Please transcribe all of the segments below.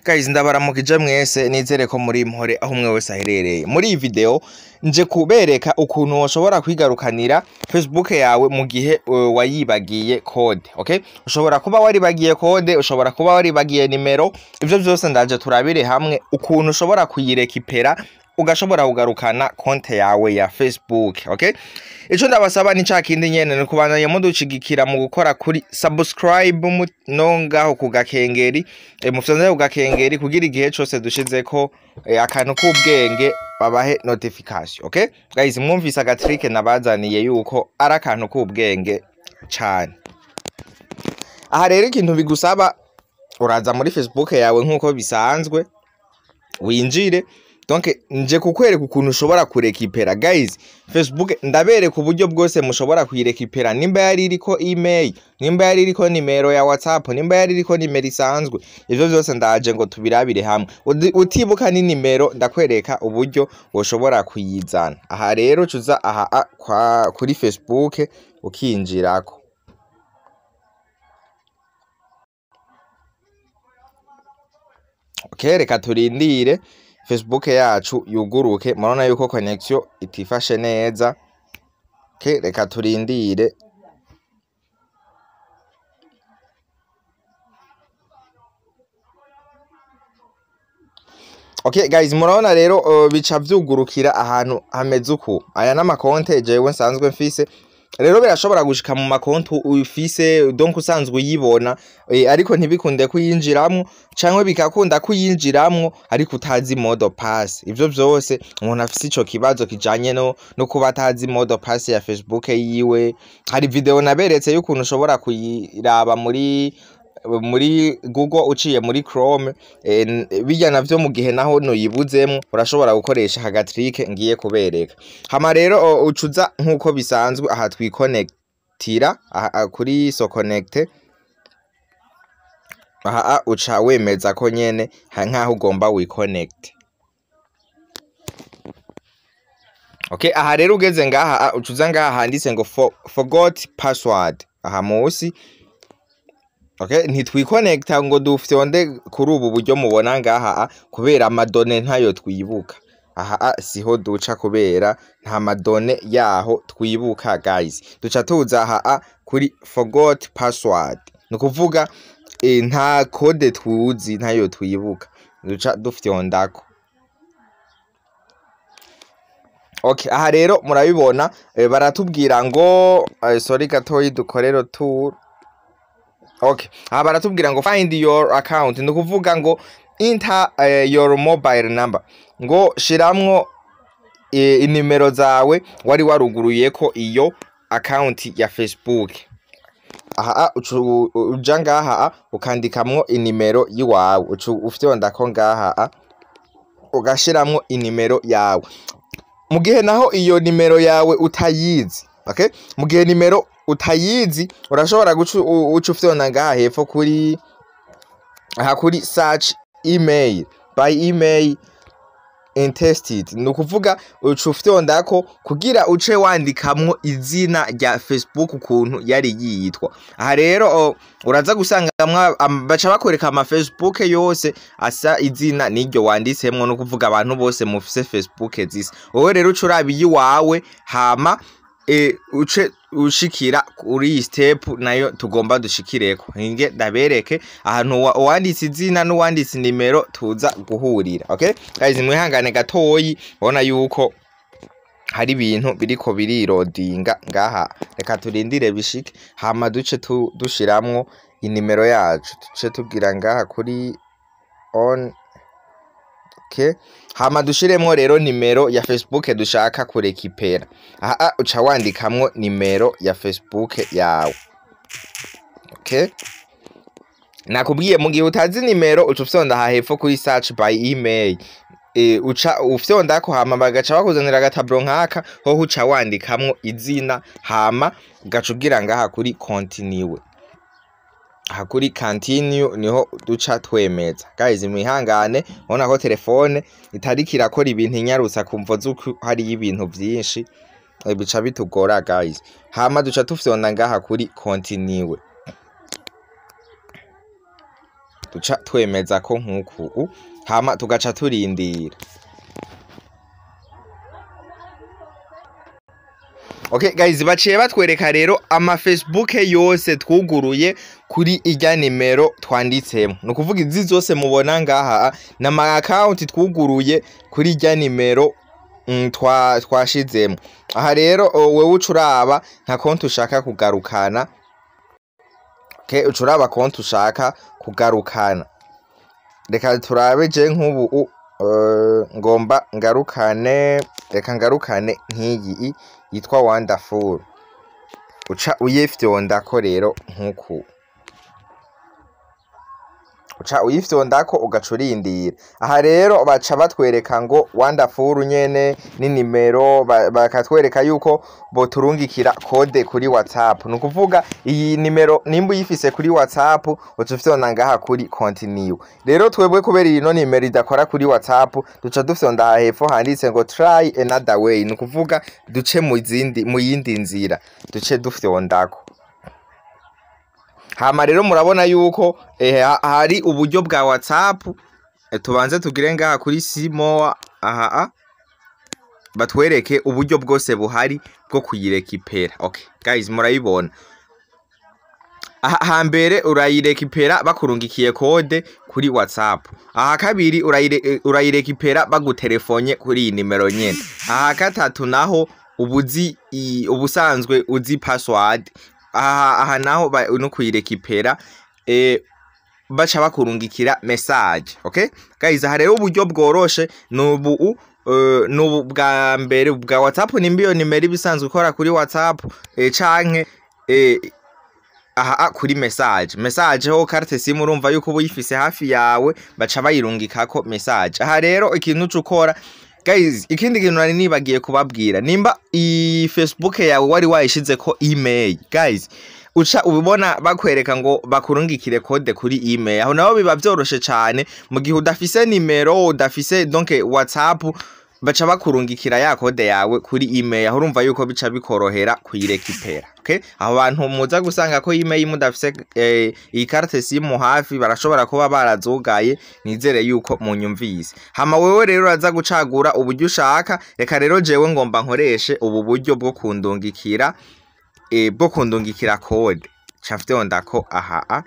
Guys, ndabaramukije mwese, nizere ko muri mpore aho umwe wese aherereye. Muri iyi video nje kubereka ukuntu woshobora kwigarukanira Facebook yawe mu gihe wayibagiye code. Okay, ushobora kuba waribagiye code, ushobora kuba waribagiye nimero, ivyo vyose ndaje turabire hamwe ukuntu ushobora kuyirekipera ugashobora kugarukana konte yawe ya Facebook. Okay, ico ndabasaba ni ca kindi nyene, ni kubandanya mudushigikira mu gukora kuri subscribe no ngaho ku gakengeri, mufyonze ku gakengeri kugira igihe cose dushizeko akantu k'ubwenge babahe notification. Okay guys, mwumvise agatrike nabazaniye yuko ari akantu k'ubwenge cane. Aha rero ikintu bigusaba, uraza muri Facebook yawe nk'uko bisanzwe, winjire. Donc nje kukwereka ukuntu ushobora kurekipera. Guys, Facebook ndabereka uburyo bwose mushobora kuyirekipera, nimba yari iriko email, nimba yari iriko nimero ya WhatsApp, nimba yari iriko nimero isanzwe, ivyo vyose ndaje ngo tubirabire hamwe. Utibuka ni nimero, ndakwereka uburyo woshobora kuyizana. Aha rero cuza aha kuri Facebook ukinjirako. Okay, reka turindire Facebook yacu yuguruke. Murabona yuko connection itifashe neza. Okay, reka turindire. Okay guys, murabona rero bica vyugurukira ahantu hameze uku. Aya n'amakonte jewe nsanzwe mfise. Rero birashobora gushika mu makonti ufise, donc usanzwe uyibona, ariko ntibikunde kuyinjiramwo, canke bikakunda kuyinjiramwo ariko utazi mot de passe. Ivyo vyose umuntu afise ico kibazo kijanye no kuba atazi mot de passe ya Facebook yiwe. Hari video naberetse y'ukuntu ushobora kuyiraba muri Google uciye muri Chrome, bijya navyo mu gihe naho nuyibuzemwo urashobora gukoresha agatrike ngiye kubereka. Hama rero ucuza nkuko bisanzwe aha twikonectira aha kuri so connect, aha uca wemeza ko nyene nkaho ugomba wiconnect. Okay, aha rero ugeze ngaha ucuza ngaha handitse ngo forgot password aha munsi. Okay, ntitwikonecta ngo dufyonde kuri ubu buryo mubona ngaha kubera amadone ntayo twibuka. Aha siho duca kubera nta madone yaho twibuka guys. Duca tuza aha kuri forgot password. Ni ukuvuga nta code tuzi, ntayo twibuka. Duca dufyondako. Okay, aha rero murabibona baratubwira ngo sorry gatoyi dukorero tour. Okay, aha baratubwira ngo find your account, ni ukuvuga ngo enter your mobile number, ngo shiramwo inimero zawe wari waruguruyeko iyo account ya Facebook. Aha uja ngaha ukandikamwo inimero yiwawe, uca ufyondako ngaha ugashiramwo inimero yawe. Mu gihe naho iyo nimero yawe utayizi, okay, mu gihe nimero utayizi urashobora guca uca ufyonda ngaha hepfo kuri aha kuri search email by email interested, ni ukuvuga uca ufyondako kugira uce wandikamwo izina rya Facebook ukuntu yari yitwa. Aha rero uraza gusangamwo baca bakwereka ama Facebook yose asa izina n'iryo wanditsemwo, ni ukuvuga abantu bose mufise Facebook zisa. Wowe rero uca uraba iyiwawe hama uce ushikira kuri iyi step nayo tugomba dushikireko. Hinge ndabereke ahantu uwanditse izina n'uwanditse nimero tuza guhurira. Okay guys, mwihangane gatoyi, ubona yuko hari ibintu biriko birirodinga ngaha, reka turindire bishike hama duce dushiramwo inimero yacu, duce tubwira ngaha kuri on. Okay, hama dushiremwo rero nimero ya Facebook dushaka kurekipera. Aha uca wandikamwo nimero ya Facebook yawe. Okay, nakubwiye mu gihe utazi nimero uca ufyonda aha hepfo kuri search by email, uca ufyondako hama bagaca bakuzanira agatablo nkaka, hoho uca wandikamwo izina hama ugaca ugira ngaha kuri continue. Aha kuri continue niho duca twemeza. Guys, mwihangane, urabona ko telefone itariko irakora ibintu inyarutsa kumvo zuko hari ibintu vyinshi, bica bitugora guys. Hama duca tufyonda ngaha kuri continue. Duca twemeza ko nkuku, hama tugaca turindira. Okay guys, baciye batwereka rero ama Facebook yose twuguruye kuri irya nimero twanditsemo. Ni ukuvuga izi zose mubona ngaha na ama account twuguruye kuri irya nimero twashizemo. Aha rero wewe uca uraba nka konti ushaka kugarukana. Okay, uca uraba konti ushaka kugarukana. Reka turabe, je nk'ubu ngomba ngarukane, reka ngarukane nk'iyi yitwa Wonderful. Uca uyifyondako rero nkuku, uca uyifyondako, ugaca urindira. Aha rero baca batwereka ngo Wonderful nyene ni nimero, bakatwereka yuko boturungikira code kuri WhatsApp. Ni ukuvuga iyi nimero nimba uyifise kuri WhatsApp, uca ufyonda ngaha kuri continue. Rero twebwe kubera ino nimero idakora kuri WhatsApp, duca dufyonda aha hepfo handitse ngo try another way. Ni ukuvuga duce mu yindi nzira, duce dufyondako. Hama rero murabona yuko hari uburyo bwa WhatsApp. Tubanze tugire ngaha kuri see more aha, batwereke uburyo bwose buhari bwo kuyirekipera. Okay guys, murayibona aha. Hambere urayirekipera bakurungikiye code kuri WhatsApp. Aha kabiri urayirekipera bagutelefone kuri iyi nimero nyene. Aha gatatu naho ubuzi ubusanzwe uzi password. Aha naho no kuyirekipera baca bakurungikira message. Okay guys, aha rero uburyo bworoshe nubu nubu bwa mbere bwa WhatsApp, nimba iyo nimero ibisanzwe ikora kuri WhatsApp, canke aha kuri message. Message ho carte SIM urumva yuko uba uyifise hafi yawe, baca bayirungikako message. Aha rero ikintu uca ukora guys, ikindi kintu nari nibagiye kubabwira, nimba iyi Facebook yawe wari wayishizeko email guys, uca ubibona bakwereka ngo bakurungikire code kuri email. Aho nabo biba vyoroshe cane mu gihe udafise nimero, udafise donc WhatsApp, baca bakurungikira ya code yawe kuri email. Aho urumva yuko bica bikorohera kuyirekipera. Okay, aho bantu muza gusanga ko email mudafise iyi carte SIM hafi, barashobora kuba barazugaye. Nizere yuko munyumvise. Hama wewe rero uraza gucagura uburyo ushaka. Reka rero jewe ngomba nkoreshe ubu buryo bwo kundungikira code. Ca fyondako aha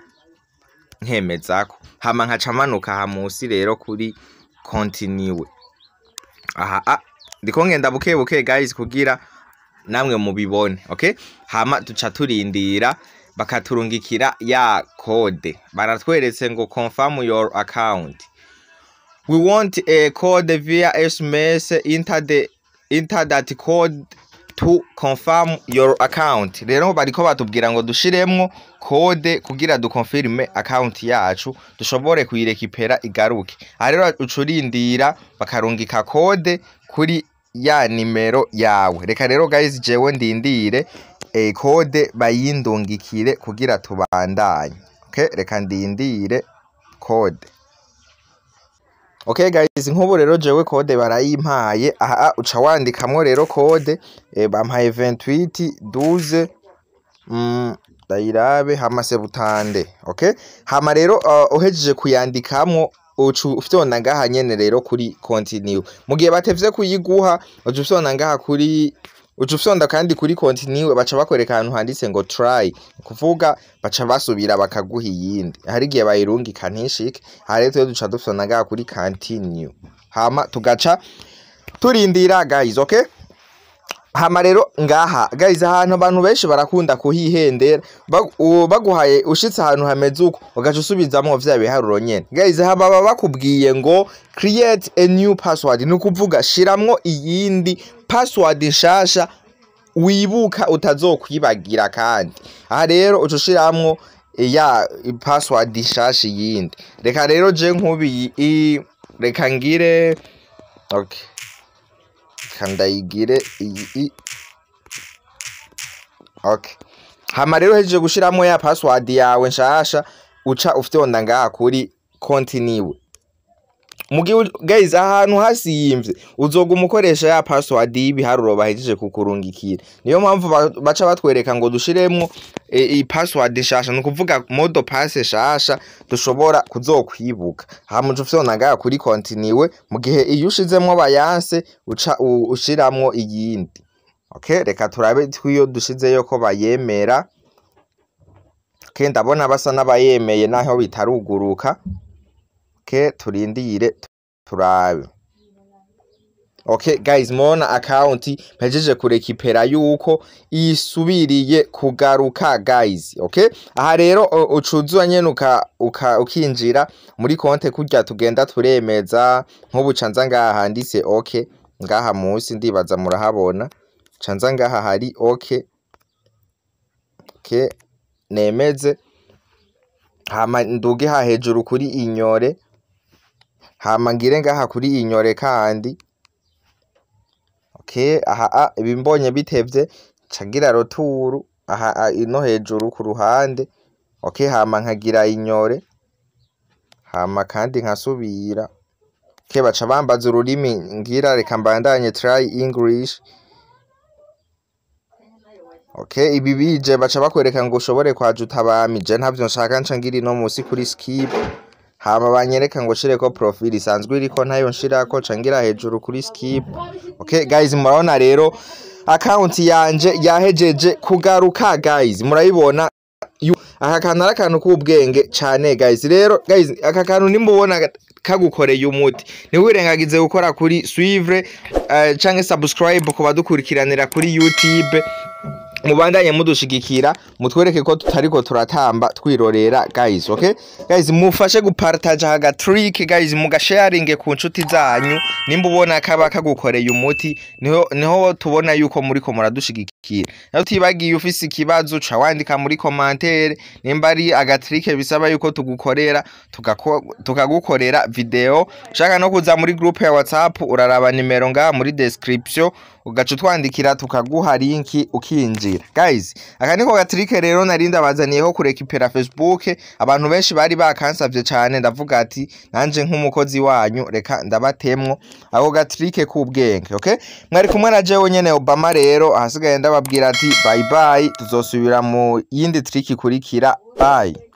nkemezako, hama nkaca manuka aha musi rero kuri continue. Aha ndiko ngenda buke buke guys kugira namwe mubibone. Okay, hama duca turindira bakaturungikira ya code. Baratweretse ngo "Confirm your account, we want a code via SMS. Enter that code to confirm your account." Rero bariko batubwira ngo dushiremwo code kugira dukonfirme account yacu, dushobore kuyirekipera igaruke. Aha rero ucurindira bakarungika code kuri ya nimero yawe. Reka rero guys jewe ndindire code bayindungikire kugira tubandanye. Okay, reka ndindire code. Okay guys, nk'ubu rero jewe code barayimpaye. Aha uca wandikamwo rero code. Bampaye 28 12, ndayirabe, hama 70. Okay, hama rero uhejeje kuyandikamwo, uca ufyonda ngaha nyene rero kuri continue. Mu gihe batevye kuyiguha, uca ufyonda ngaha kuri, uca ufyonda kandi kuri continue, baca bakwereka ahantu handitse ngo try, kuvuga baca basubira bakaguha iyindi. Hari igihe bayirungika ntishike. Aha rero twe duca dufyonda ngaha kuri continue, hama tugaca turindira guys. Okay, hama rero ngaha guys, ahantu abantu benshi barakunda kuhihendera, baguhaye ushitse ahantu hameze uko, ugaca usubizamwo vya biharuro nyene. Guys, aha baba bakubwiye ngo "Create a new password", ni ukuvuga shiramwo iyindi password nshasha wibuka utazokwibagira. Kandi aha rero uca ushiramwo ya password nshasha iyindi. Reka rero je nkubi reka ngire, okay, reka ndayigire iyi. Okay, hama rero uhejeje gushiramwo ya password yawe nshasha, uca ufyonda ngaha kuri continue. Mugihe guys, ahantu hasiyimvye uzoguma ukoresha ya password y'ibiharuro bahejeje kukurungikira. Niyo mpamvu baca batwereka ngo dushiremwo iyi password nshasha, ni ukuvuga mot de passe nshasha dushobora kuzokwibuka. Hama uca ufyonda ngaha kuri continue. Mu gihe iyo ushizemwo bayanse, uca ushiramwo iyindi. Okay, reka turabe twiyo dushizeyo ko bayemera. Okay, ndabona basa n'abayemeye naho bitaruguruka. Okay, turindire turabe. Okay guys, mubona account mpejeje kurekipera yuko isubiriye kugaruka, guys. Okay, aha rero ucuzura nyene ukinjira muri konte kurya tugenda turemeza. Nk'ubu canza ngaha handitse okay, ngaha munsi ndibaza murahabona, canza ngaha hari okay. Okay, nemeze, hama nduge ha hejuru kuri inyore, hama ngire ngaha kuri inyore kandi. Okay, aha ibi mbonye bitevye nca ngira retour aha ino hejuru ku ruhande. Okay, hama nkagira inyore, hama kandi nkasubira. Okay, baca bambaza ururimi ngira, reka mbandanye try English. Okay, ibi bije baca bakwereka ngo ushobore kwajuta abami, je ntavyo nshaka, nca ngira ino musi kuri skip. Hama banyereka ngo nshireko profile isanzwe iriko, ntayo nshirako, nca ngira hejuru kuri skip. Okay guys, murabona rero account yanje yahejeje kugaruka, guys, murayibona. Aka kantu ari akantu k'ubwenge cane, guys. Rero guys, aka kantu nimubona kagukoreye umuti, ntiwirengagize gukora kuri suivre canke subscribe ku badukurikiranira kuri YouTube. Mubandanye mudushigikira, mutwereke ko tutariko turatamba twirorera, guys. Okay guys, mufashe gupartaja aka trick, guys, mugasharinge ku nshuti zanyu. Nimba ubona kaba kagukoreye umuti, niho tubona yuko muriko muradushigikira. Naho utibagiye, ufise ikibazo uca wandika muri commentaire. Nimba ari agatrick bisaba yuko tugukorera, tukagukorera video. Ushaka no kuza muri groupe ya WhatsApp, uraraba nimero ngaha muri description, ugaca utwandikira tukaguha link ukinjira. Guys, aka niko gatrick rero nari ndabazaniyeho kurekipera Facebook. Abantu benshi bari bakansavye cane, ndavuga ati nanje nk'umukozi wanyu reka ndabatemwo ako gatrick k'ubwenge. Okay, mwari kumwe na jewe nyene Obama. Rero ahasigaye ndababwira ati bye bye, tuzosubira mu yindi trick ikurikira. Bye.